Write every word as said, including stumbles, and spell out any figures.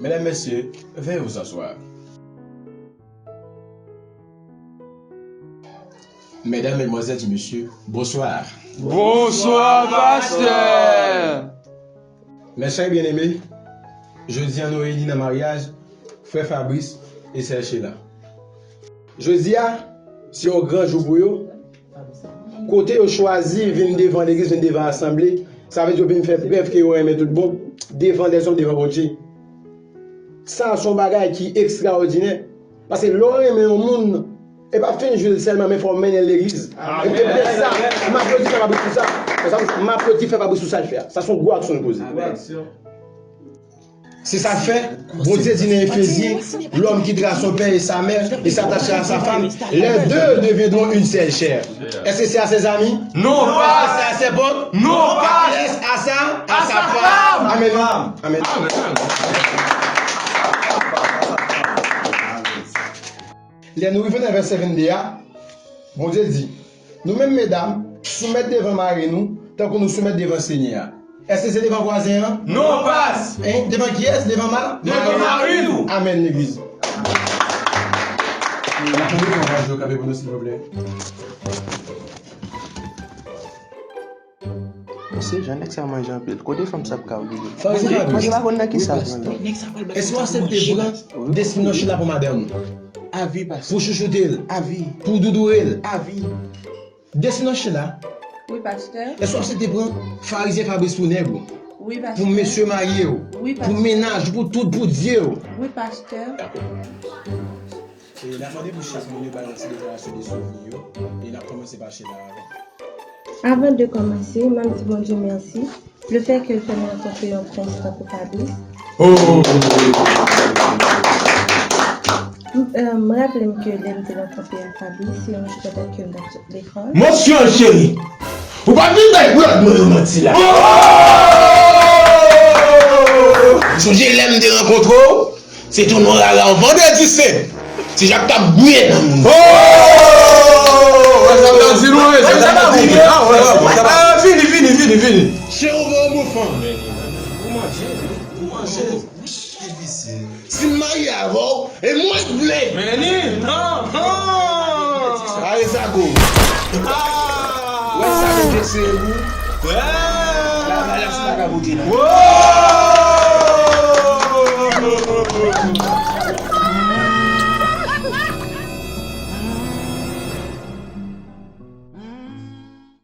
Mesdames, Messieurs, veuillez vous asseoir. Medam, medmwazèl, ti mesye, bonswa. Bonswa, pastè. Mes chers bien-aimés, jodi a nou reyini nan maryaj frè Fabrice e sè Sheila. Jodi a, se yon gran jou pou yo. Kote yo chwazi vin devan legliz, vin devan asanble, sa vle di yo vin fè prèv ke yo renmen tout bon, devan lèzòm, devan Bondye. Sa se yon bagay ki ekstraòdinè. Paske lè w renmen yon moun, e pa fin jwe l sèlman, men fò w mennen l legliz. E se sa, m aplodi fè Fabrice pou sa. Sa, m aplodi fè Fabrice pou sa l fè a. Sa se yon gwo aksyon l poze. Se sa k fè, Bondye di nan Efezyen, l'homme quittera son père et sa mère et s'attachera à sa femme, les deux deviendront une seule chair. Èske se a sèzami? Non, pas. Èske se a sèpòt? Non, pas. Èske se a sa? À sa femme. Amèn. Amèn. Lè nou rive nan vèsè vennde a, Bondye di, nou menm medam, soumèt devan mari nou, tankou nou soumèt devan Senyè a. Èske se devan vwazen an? Non, pas. Hein? Devan kiyès? Devan ma? Devan mari nou. Amèn, legliz. N ap mande pou anbasyo kanpe pou nou, silvouplè. Mesye, jan nèg sa manje anpil. Kote fanm sa ap ka rive? Mwen pa konn nan ki sa. Èske w aksepte pran Destinochila pou madanm ou? Avi, pastè. Pou chouchoute l? Avi. Pou doudoure l? Avi. Destinochila? Wi, pastè. Èske w aksepte pran Farizyen Fabrice pou nèg ou? Wi, pastè. Pou mesye marye w? Wi, pastè. Pou mennaj ou, pou tout, pou Dye w? Wi, pastè. Dakò. E n ap mande pou chak moun yo bay yon ti deklarasyon de souvni yo, e n ap kòmanse pa Sheila avan. Avan de kòmanse, m ap di Bondye mèsi, le fè ke l fè m rankontre yon prens tankou Fabrice. Oh! M, euh, m raple m ke lè m te rankontre ak Fabrice, se yon jou petèt ke m t ap sot lekòl. Mosyon cheri, ou pa vin bay blòd mwen yo manti la. Oh! Sonje lè m te rankontre w, se tou non rara yon vandredi sen. Ti Jak t ap bouye nan moun. Oh! Wè sa m ta di nou, wè sa m ta di nou. Ah, wè, wè, wè. Ah, vini, vini, vini, vini. Chè ou vè yon bon fanm. Ou manje, ou manje. Si m marye avè w, e mwen k vle. Men li, non, non. Aye zago. Ah! Wè sa m te sere pou. Wè. Lavalas pa ka boute la. Wow!